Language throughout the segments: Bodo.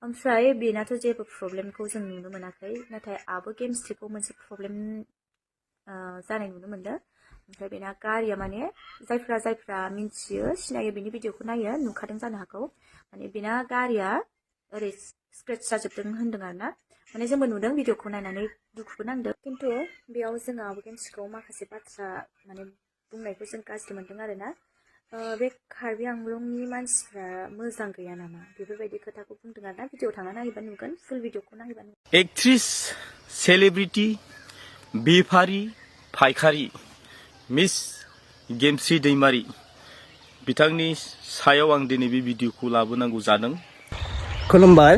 ओमफ्राय बेनाथ' जेबो प्रब्लेमखौ जों नुनो मोनाखै नाथाय आबो gemsriखौ मोनसे प्रब्लेम जानाय नुनो मोनदों ओमफ्राय बेना गारिया माने जायफ्रा मिन्थियो सिनायो बेनि भिडिअखौ नायो नुखादों जानो हागौ माने बेना गारिया ओरै स्क्रेच जाजोबदों होनदों आरोना माने जोंबो नुदों भिडिअखौ नायनानै दुखुबो नांदों खिन्थु बेयाव जोङो आबो gemsriखौ माखासे बाथ्रा माने बुंनायखौ जों गाज्रि मोनदों आरोना बे कार्बि आंलंनि मानसिफ्रा मोजां गैया नामा बेफोरबायदि खोथाखौ बुंदों आरोना भिडिअ थांना नायबा नुगोन फुल भिडिअखौ नायबा नुगोन एक्ट्रेस सेलिब्रिटी बेफारी फायखारि मिस gemsri दैमारी बिथांनि सायाव आं दिनै बे भिडिअखौ लाबोनांगौ जादों। खुलुमबाय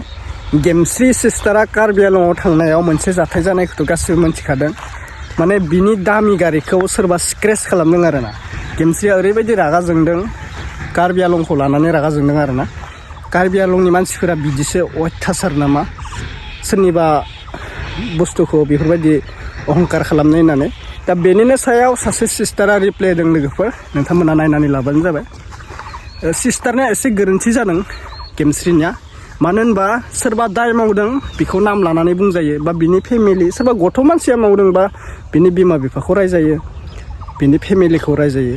gemsri सिस्टारा कार्बिआलंआव थांनायाव मोनसे जाथाय जानायखौथ' गासिबो मिथिखादों माने बिनि दामि गारिखौ सोरबा स्क्रेच खालामदों आरोना gemsriया ओरैबायदि रागा जोंदों कार्बिआलंखौ लानानै रागा जोंदों आरोना कार्बिआलंनि मानसिफोरा बिदिसो अयथासार नामा सोरनिबा बुस्थुखौ बेफोरबायदि अहंकार खालामनाय होननानै दा बेनिनो सायाव सासे सिस्टारा रिप्लाय होदों लोगोफोर नोंथांमोना नायनानै लाबानो जाबाय सिस्टारनिया एसे गोरोन्थि जादों gemsriनिया मानो होनबा सोरबा दाय मावदों बेखौ नाम लानानै बुंजायो बा बिनि फेमिलि सोरबा गथ' मानसिया मावदोंबा बिनि बिमा बिफाखौ रायजायो बिनि फेमिलिखौ रायजायो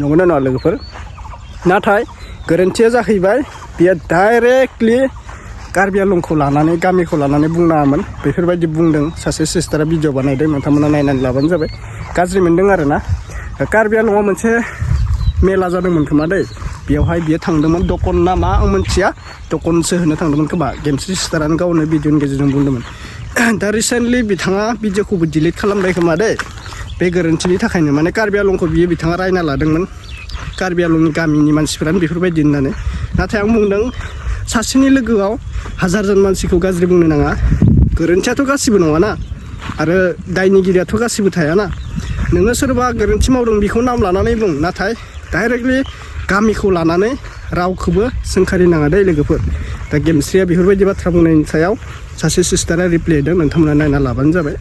नंगौना नङा लोगोफोर नाथाय गोरोन्थिया जाहैबाय बियो डाइरेक्टलि कार्बिआलंखौ लानानै गामिखौ लानानै बुंनाङामोन बेफोरबायदि बुंदों सासे सिस्टारा भिडिअ बानायदों नोंथांमोना नायनानै लाबानो जाबाय गाज्रि मोनदों आरोना कार्बिआलंआव मोनसे मेला जादोंमोन खोमा दै बेयावहाय बियो थांदोंमोन दकन ना मा आं मिथिया दकनसो होनो थांदोंमोन खोमा gemsri सिस्टारानो गावनो भिडिअनि गेजेरजों बुंदोंमोन दा रिसेन्टलि बिथाङा भिडिअखौबो डिलिट खालामबाय खोमा दै बे गोरोन्थिनि थाखायनो माने कार्बिआलंखौ बिथाङा रायना लादोंमोन कार्बिआलंनि गामिनि मानसिफोरानो बेफोरबायदि होननानै नाथाय आं बुंदों सासेनि लोगोआव हाजारजन मानसिखौ गाज्रि बुंनो नाङा गोरोन्थियाथ' गासिबो नङाना आरो दायनिगिरियाथ' गासिबो थायाना नोङो सोरबा गोरोन्थि मावदों बेखौ नाम लानानै बुं नाथाय डाइरेक्टलि गामिखौ लानानै रावखौबो सोंखारि नाङा दै लोगोफोर दा gemsriया बेफोरबायदि बाथ्रा बुंनायनि सायाव सासे सिस्टारा रिप्लाय होदों नोंथांमोना नायना लाबानो जाबाय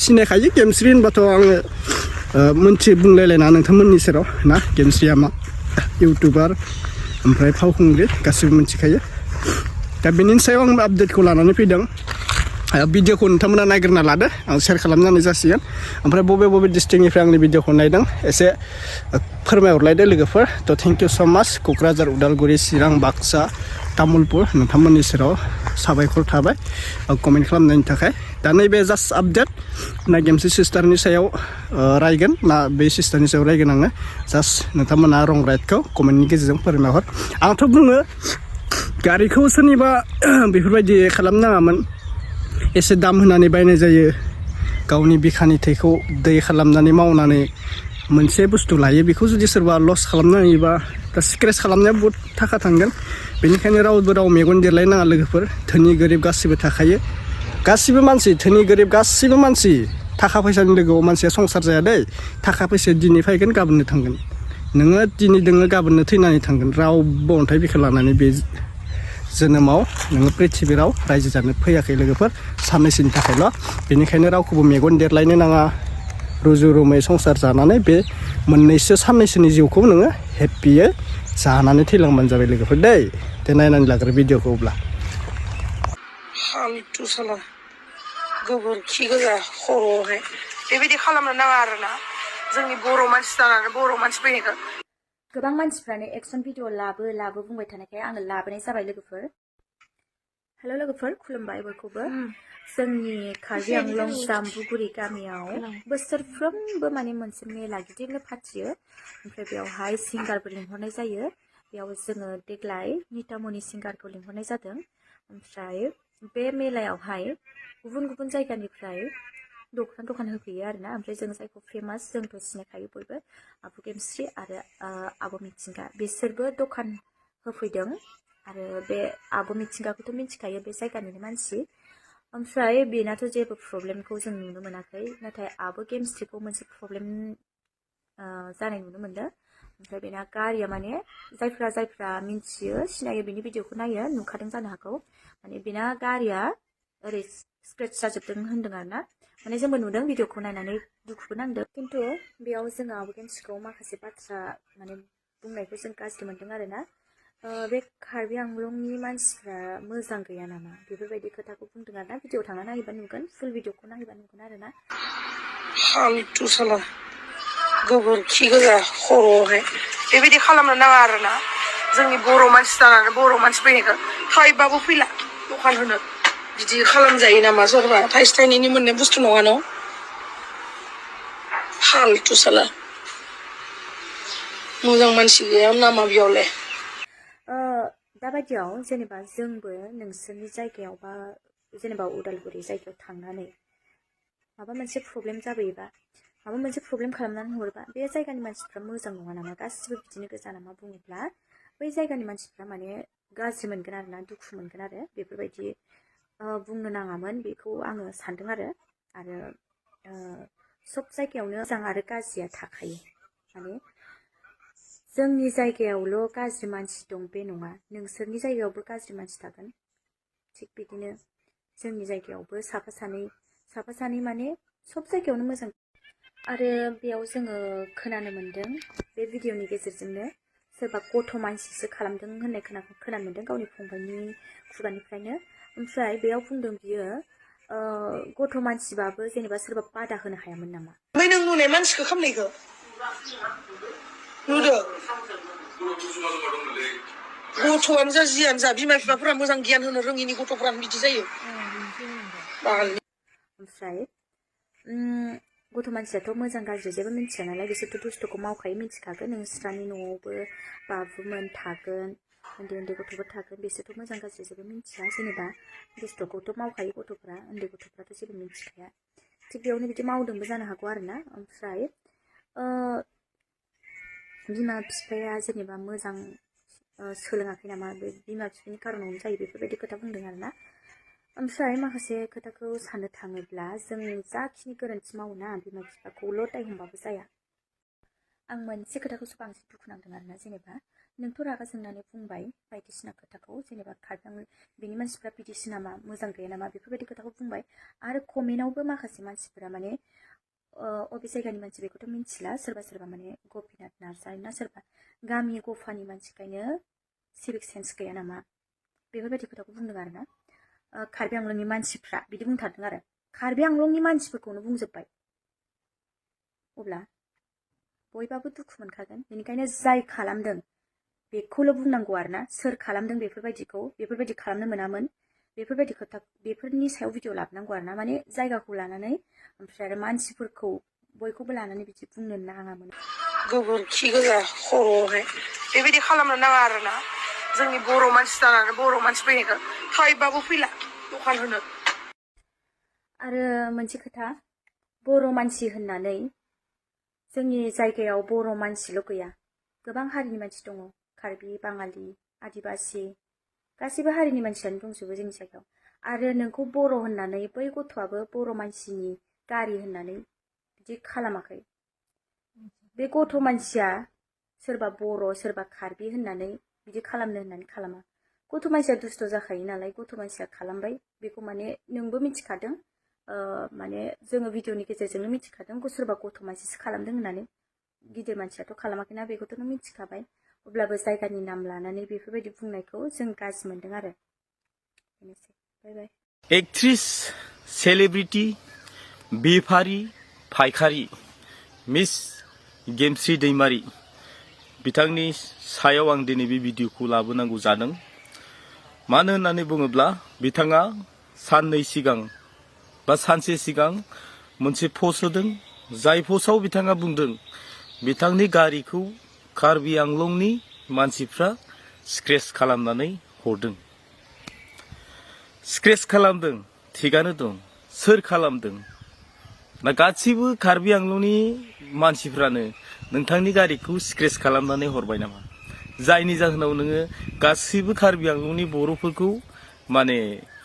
सिनायखायो gemsri होनबाथ' आङो मोनथि बुंलायलायना नोंथांमोननि सेराव ना gemsriया मा इउटुबार ओमफ्राय फावखुंग्रि गासिबो मिथिखायो दा बेनि सायाव आं आपडेटखौ लानानै फैदों भिडिअखौ नोंथांमोना नायग्रोना लादो आं शेयार खालामनानै जासिगोन ओमफ्राय बबे डिस्ट्रिक्टनिफ्राय आंनि भिडिअखौ नायदों एसे फोरमायहरलायदो लोगोफोर थ' थेंक इउ स' माच क'क्राझार उदालगुरि चिरां बाक्सा तामुलपुर नोंथांमोननि सेराव साबायखर थाबाय कमेन्ट खालामनायनि थाखाय दा नैबे जास्ट आपडेट ना gemsri सिस्टारनि सायाव रायगोन ना बे सिस्टारनि सायाव रायगोन आङो जास्ट नोंथांमोना रं राइटखौ कमेन्टनि गेजेरजों फोरमायहर आंथ' बुङो गारिखौ सोरनिबा बेफोरबायदि खालामनाङामोन एसे दाम होनानै बायनाय जायो गावनि बिखानि थैखौ दै खालामनानै मावनानै मोनसे बुस्थु लायो बेखौ जुदि सोरबा लस खालामना होयोबा दा स्क्रेच खालामनाया बहुद थाखा थांगोन बेनिखायनो राव मेगन देरलायनाङा लोगोफोर धोनि गोरिब गासिबो थाखायो गासिबो मानसि धोनि गोरिब गासिबो मानसि थाखा फैसानि लोगोआव मानसिया संसार जाया दै थाखा फैसाया दिनै फैगोन गाबोननो थांगोन नोङो दिनै दोङो गाबोननो थैनानै थांगोन रावबो अन्थाइ बिखा लानानै बे जोनोमाव नोङो पृथिबिराव रायजो जानो फैयाखै लोगोफोर साननैसोनि थाखायल' बेनिखायनो रावखौबो मेगन देरलायनो नाङा रुजु रुमै संसार जानानै बे मोननैसो साननैसोनि जिउखौ नोङो हेप्पियै जानानै थैलांबानो जाबाय लोगोफोर दै दे नायनानै लाग्रो भिडिअखौ अब्ला हालथु साला गोबोरखि गोजा खर'आवहाय बेबायदि खालामनो नाङा आरोना जोंनि बर' मानसि जानानै बर' मानसि फैनायखौ गोबां मानसिफ्रानो एक्सन भिडिअ लाबो बुंबाय थानायखाय आङो लाबोनाय जाबाय लोगोफोर हेल' लोगोफोर खुलुमबाय बयखौबो जोंनि कार्बि आंलं जाम्बुगुरि गामियाव बोसोरफ्रोमबो माने मोनसे मेला गिदिरनो फाथियो ओमफ्राय बेयावहाय सिंगारबो लिंहरनाय जायो बेयाव जोङो देग्लाय नितामनि सिंगारखौ लिंहरनाय जादों ओमफ्राय बे मेलायावहाय गुबुन जायगानिफ्राय दखान होफैयो आरोना ओमफ्राय जों जायखौ फेमास जोंथ' सिनायखायो बयबो आब' gemsri आरो आब' मिथिंगा बिसोरबो दखान होफैदों आरो बे आब' मिथिंगाखौथ' मिथिखायो बे जायगानिनो मानसि ओमफ्राय बेनाथ' जेबो प्रब्लेमखौ जों नुनो मोनाखै नाथाय आबो gemsriखौ मोनसे प्रब्लेम जानाय नुनो मोनदों ओमफ्राय बेना गारिया माने जायफ्रा मिन्थियो सिनायो बेनि भिडिअखौ नायो नुखादों जानो हागौ माने बेना गारिया ओरै स्क्रेच जाजोबदों होनदों आरोना माने जोंबो नुदों भिडिअखौ नायनानै दुखुबो नांदों खिन्थु बेयाव जोङो आब' gemsriखौ माखासे बाथ्रा माने बुंनायखौ जों गाज्रि मोनदों आरोना बे कार्बि आंलंनि मानसिफ्रा मोजां गैया नामा बेफोरबायदि खोथाखौ बुंदों आरोना भिडिअ थांना नायबा नुगोन फुल भिडिअखौ नायबा नुगोन आरोना फालतु साला गोबोरखि गोजा खर'आवहाय बेबायदि खालामनो नाङा आरोना जोंनि बर' मानसि जानानै बर' मानसि फैनायखौ थाइबाबो फैला दखान होनो बिदि खालामजायो नामा सोरबा थाइसे थाइनैनि मोननाय बुस्थु नङा न' फालतु साला मोजां मानसि गैया नामा बेयावलाय दाबायदियाव जेनेबा जोंबो नोंसोरनि जायगायाव बा जेनेबा उदालगुरि जायगायाव थांनानै माबा मोनसे प्रब्लेम जाबोयोबा माबा मोनसे प्रब्लेम खालामनानै हरोबा बे जायगानि मानसिफ्रा मोजां नङा नामा गासिबो बिदिनो गोजा नामा बुङोब्ला बै जायगानि मानसिफ्रा माने गाज्रि मोनगोन आरोना दुखु मोनगोन आरो बेफोरबायदि बुंनो नाङामोन बेखौ आङो सानदों आरो सब जायगायावनो मोजां आरो गाज्रिया थाखायो माने जोंनि जायगायावल' गाज्रि मानसि दं बे नङा नोंसोरनि जायगायावबो गाज्रि मानसि थागोन थिग बिदिनो जोंनि जायगायावबो साफा सानै माने सब जायगायावनो मोजां आरो बेयाव जोङो खोनानो मोन्दों बे भिडिअनि गेजेरजोंनो सोरबा गथ' मानसिसो खालामदों होननाय खोनानो मोन्दों गावनि फंबायनि खुगानिफ्रायनो ओमफ्राय बेयाव बुंदों बियो गथ' मानसिबाबो जेनेबा सोरबा बादा होनो हायामोन नामा ओमफ्राय नों नुनाय मानसिखौ खालामनायखौ नुदों गथ'आनो जा जियानो जा बिमा बिफाफोरा मोजां गियान होनो रोङिनि गथ'फोरानो बिदि जायो ओमफ्राय गथ' मानसियाथ' मोजां गाज्रि जेबो मिथिया नालाय बिसोरथ' दुस्थ'खौ मावखायो मिथिखागोन नोंस्रानि न'आवबो बाबुमोन थागोन उन्दै उन्दै गथ'फोर थागोन बिसोरथ' मोजां गाज्रि जेबो मिथिया जेनेबा दुस्थ'खौथ' मावखायो गथ'फ्रा उन्दै गथ'फ्राथ' जेबो मिथिखाया थिग बेयावनो बिदि मावदोंबो जानो हागौ आरोना ओमफ्राय बिमा बिफाया जेनेबा मोजां सोलोङाखै नामा बे बिमा बिफानि खारनावनो जायो बेफोरबायदि खोथा बुंदों आरोना ओमफ्राय माखासे खोथाखौ साननो थाङोब्ला जों जाखिनि गोरोन्थि मावोना बिमा बिफाखौल' दाय हमबाबो जाया आं मोनसे खोथाखौसो बांसिन दुखु नांदों आरोना जेनेबा नोंथ' रागा जोंनानै बुंबाय बायदिसिना खोथाखौ जेनेबा बेनि मानसिफ्रा बिदिसो नामा मोजां गैया नामा बेफोरबायदि खोथाखौ बुंबाय आरो कमेन्टआवबो माखासे मानसिफोरा माने अबे जायगानि मानसि बेखौथ' मिथिला सोरबा माने गपिनाथ नार्जारि ना सोरबा गामि गफानि मानसिखायनो सिभिक सेन्स गैया नामा बेफोरबायदि खोथाखौ बुंदों आरोना कार्बि आंलंनि मानसिफ्रा बिदि बुंथारदों आरो कार्बि आंलंनि मानसिफोरखौनो बुंजोब्बाय अब्ला बयबाबो दुखु मोनखागोन बेनिखायनो जाय खालामदों बेखौल' बुंनांगौ आरोना सोर खालामदों बेफोरबायदि खालामनो मोनामोन बेफोरबायदि खोथा बेफोरनि सायाव भिडिअ लाबोनांगौ आरोना माने जायगाखौ लानानै ओमफ्राय आरो मानसिफोरखौ बयखौबो लानानै बिदि बुंनो नाङामोन गोबोरखि गोजा खर'आवहाय बेबायदि खालामनो नाङा आरोना जोंनि बर' मानसि जानानै बर' मानसि फैनायखौ थाइबाबो फैला दखान होनो आरो मोनसे खोथा बर' मानसि होननानै जोंनि जायगायाव बर' मानसिल' गैया गोबां हारिनि मानसि दङ कार्बि बाङालि आदिबासि गासैबो हारिनि मानसियानो दंजोबो जोंनि जायगायाव आरो नोंखौ बर' होननानै बै गथ'आबो बर' मानसिनि गारि होननानै बिदि खालामाखै बे गथ' मानसिया सोरबा बर' सोरबा कार्बि होननानै बिदि खालामनो होननानै खालामा गथ' मानसिया दुस्थ' जाखायो नालाय गथ' मानसिया खालामबाय बेखौ माने नोंबो मिथिखादों माने जोङो भिडिअनि गेजेरजोंनो मिथिखादों सोरबा गथ' मानसिसो खालामदों होननानै गिदिर मानसियाथ' खालामाखैना बेखौथ' नों मिथिखाबाय अब्लाबो जायगानि नाम लानानै बेफोरबायदि बुंनायखौ जों गाज्रि मोनदों आरो बेनोसै बाय बाय एक्ट्रिस सेलिब्रिटि बेफारि फायखारि मिस gemsri दैमारि बिथांनि सायाव आं दिनै बे भिडिअखौ लाबोनांगौ जादों मानो होननानै बुङोब्ला बिथाङा साननै सिगां बा सानसे सिगां मोनसे पस्ट होदों जाय पस्टआव बिथाङा बुंदों बिथांनि गारिखौ कार्बि आंलंनि मानसिफ्रा स्क्रेच खालामनानै हरदों स्क्रेच खालामदों थिगानो दं सोर खालामदों ना गासिबो कार्बि आंलंनि मानसिफ्रानो नोंथांनि गारिखौ स्क्रेच खालामनानै हरबाय नामा जायनि जाहोनाव नोङो गासिबो कार्बि आंलंनि बर'फोरखौ माने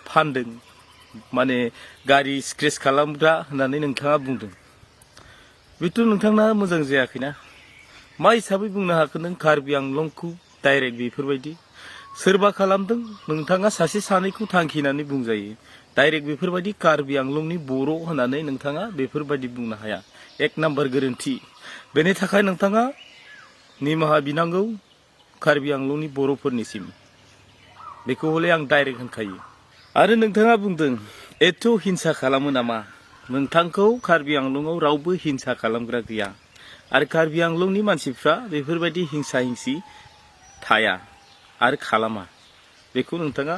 फानदों माने गारि स्क्रेच खालामग्रा होननानै नोंथाङा बुंदों बेथ' नोंथांना मोजां जायाखैना मा हिसाबै बुंनो हाखो नों कार्बि आंलंखौ डाइरेक्ट बेफोरबायदि सोरबा खालामदों नोंथाङा सासे सानैखौ थांखिनानै बुंजायो डाइरेक्ट बेफोरबायदि कार्बि आंलंनि बर' होननानै नोंथाङा बेफोरबायदि बुंनो हाया एक नाम्बार गोरोन्थि बेनि थाखाय नोंथाङा निमाहा बिनांगौ कार्बि आंलंनि बर'फोरनिसिम बेखौ हले आं डाइरेक्ट होनखायो आरो नोंथाङा बुंदों एथ' हिंसा खालामो नामा नोंथांखौ कार्बि आंलंआव रावबो हिंसा खालामग्रा गैया आरो कार्बि आंलंनि मानसिफ्रा बेफोरबायदि हिंसा हिंसि थाया आरो खालामा बेखौ नोंथाङा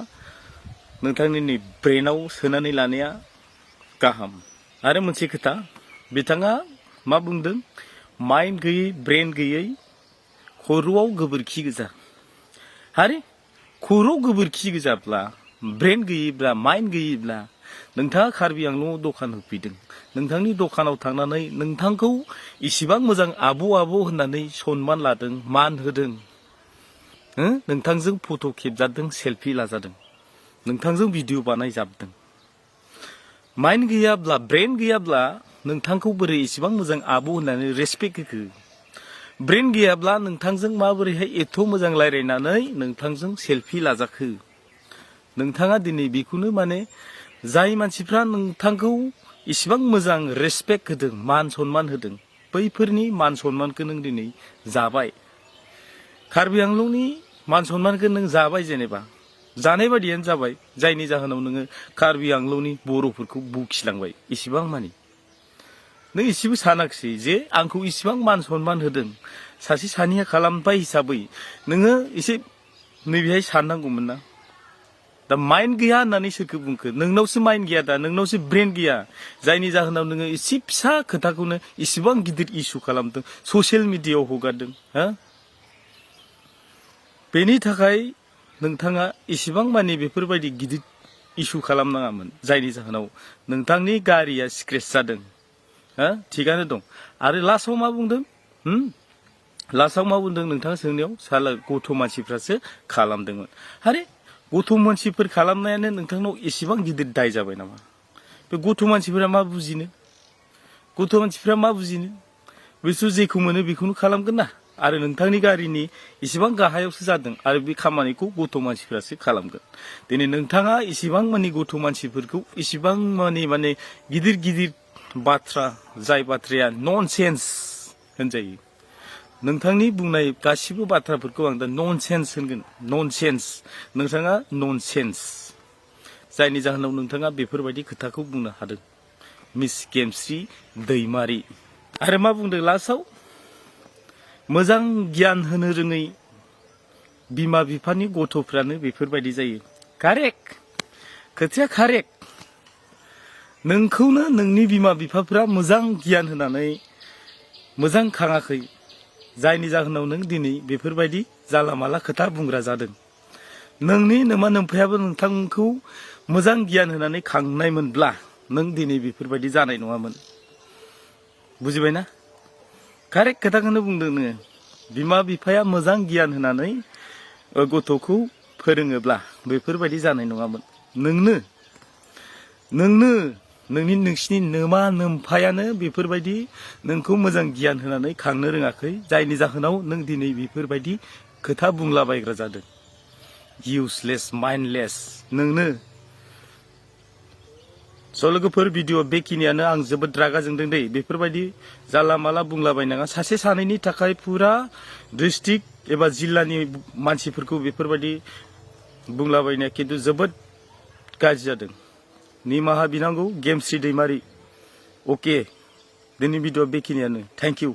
नोंथांनि ब्रेनाव सोनानै लानाया गाहाम आरो मोनसे खोथा बिथाङा मा बुंदों माइन्ड गैयै ब्रेन गैयै खर'आव गोबोरखि गोजा आरे खर'आव गोबोरखि गोजाब्ला ब्रेन गैयैब्ला माइन्ड गैयैब्ला नोंथाङा कार्बि आंलंआव दखान होफैदों नोंथांनि दखानाव थांनानै नोंथांखौ इसिबां मोजां आब' होननानै सनमान लादों मान होदों नोंथांजों फट' खेबजादों सेल्फि लाजादों नोंथांजों भिडिअ बानायजाबदों माइन्ड गैयाब्ला ब्रेन गैयाब्ला नोंथांखौ बोरै इसिबां मोजां आब' होननानै रेसपेक्ट होखो ब्रेन गैयाब्ला नोंथांजों माबोरैहाय एथ' मोजां रायज्लायनानै नोंथांजों सेल्फि लाजाखो नोंथाङा दिनै बेखौनो माने जाय मानसिफ्रा नोंथांखौ इसिबां मोजां रेसपेक्ट होदों मान सनमान होदों बैफोरनि मान सनमानखौ नों दिनै जाबाय कार्बि आंलंनि मान सनमानखौ नों जाबाय जेनेबा जानाय बादियानो जाबाय जायनि जाहोनाव नोङो कार्बि आंलंनि बर'फोरखौ बुखिलांबाय इसिबां मानि नों इसेबो सानाखिसै जे आंखौ इसिबां मान सनमान होदों सासे सानैया खालामबाय हिसाबै नोङो एसे नैबेहाय साननांगौमोन ना दा माइन्ड गैया होननानै सोरखौ बुंखो नोंनावसो माइन्ड गैया दा नोंनावसो ब्रेन गैया जायनि जाहोनाव नोङो एसे फिसा खोथाखौनो इसिबां गिदिर इस्यु खालामदों ससियेल मिडियायाव हगारदों हा बेनि थाखाय नोंथाङा इसिबां मानि बेफोरबायदि गिदिर इस्यु खालामनाङामोन जायनि जाहोनाव नोंथांनि गारिया स्क्रेच जादों हा थिगानो दं आरो लास्टआव मा बुंदों लास्टआव मा बुंदों नोंथाङा सोंनायाव साला गथ' मानसिफ्रासो खालामदोंमोन आरे गथ' मानसिफोर खालामनायानो नोंथांनाव एसेबां गिदिर दाय जाबाय नामा बे गथ' मानसिफोरा मा बुजिनो बिसोर जेखौ मोनो बेखौनो खालामगोन ना आरो नोंथांनि गारिनि इसेबां गाहायावसो जादों आरो बे खामानिखौ गथ' मानसिफ्रासो खालामगोन दिनै नोंथाङा इसेबां मानि गथ' मानसिफोरखौ इसेबां माने गिदिर बाथ्रा जाय बाथ्राया ननसेन्स होनजायो नोंथांनि बुंनाय गासिबो बाथ्राफोरखौ आं दा ननसेन्स होनगोन ननसेन्स नोंथाङा ननसेन्स जायनि जाहोनाव नोंथाङा बेफोरबायदि खोथाखौ बुंनो हादों मिस गेमस्रि दैमारि आरो मा बुंदों लास्टआव मोजां गियान होनो रोङै बिमा बिफानि गथ'फ्रानो बेफोरबायदि जायो कारेक्ट खोथाया कारेक्ट नोंखौनो नोंनि बिमा बिफाफ्रा मोजां गियान होनानै मोजां खाङाखै जायनि जाहोनाव नों दिनै बेफोरबायदि जाला माला खोथा बुंग्रा जादों नोंनि नोमा नोम्फायाबो नोंथांखौ मोजां गियान होनानै खांनायमोनब्ला नों दिनै बेफोरबायदि जानाय नङामोन बुजिबायना कारेक्ट खोथाखौनो बुंदों नोङो बिमा बिफाया मोजां गियान होनानै गथ'खौ फोरोङोब्ला बेफोरबायदि जानाय नङामोन नोंसिनि नोमा नोम्फायानो बेफोरबायदि नोंखौ मोजां गियान होनानै खांनो रोङाखै जायनि जाहोनाव नों दिनै बेफोरबायदि खोथा बुंलाबायग्रा जादों इउसलेस माइन्डलेस नोंनो स' लोगोफोर भिडिअ बेखिनियानो आं जोबोद रागा जोंदों दै बेफोरबायदि जाला माला बुंलाबायनाङा सासे सानैनि थाखाय फुरा डिस्ट्रिक्ट एबा जिल्लानि मानसिफोरखौ बेफोरबायदि बुंलाबायनाया खिन्थु जोबोद गाज्रि जादों निमाहा बिनांगौ गेमस्रि दैमारि अके दिनै भिडिअ बेखिनियानो थेंक इउ